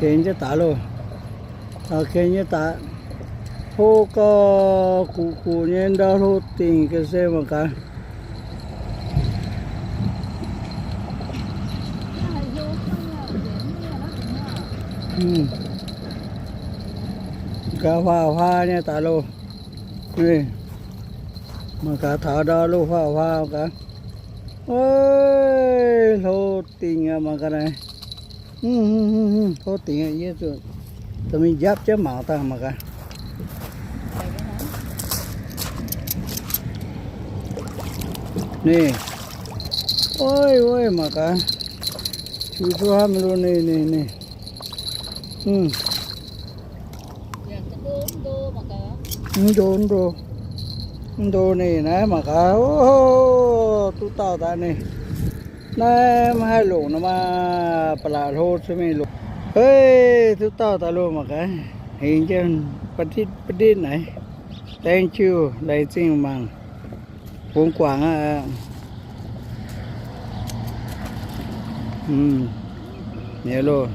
Ken jienv daaih loh. Ken jienv daaih. Hlo gau, guqc guqc nyei ndau hlo dingc ga'sie mangc gaax. Gaax huaax huaax nyei daaih loh. Mangc gaax taux ndau loh huaax huaax gaax. Hlo dingc aqv mangc gaax naaic. Hlo dingc aqv, yie zuqc dorh mingh njapv jienv mangc daaih mangc gaax. Ninh, oix oix mangc gaax. Qiux zuov hnamv lo ninh ninh ninh. Mv ndo, mv ndo, mv ndo ninh naaiv mangc gaax. Duqv dauh daaih ninh. Naaiv maiv haih longc nor maah, ba'laqc hlo cuotv mingh longc. Hei, duqv dauh daaih loh mangc gaax. Hingx jienv ba'nditv ba'nditv naaic. Thank you, laengz zingh mangc. Bungx guangc aqv. Mienh loh.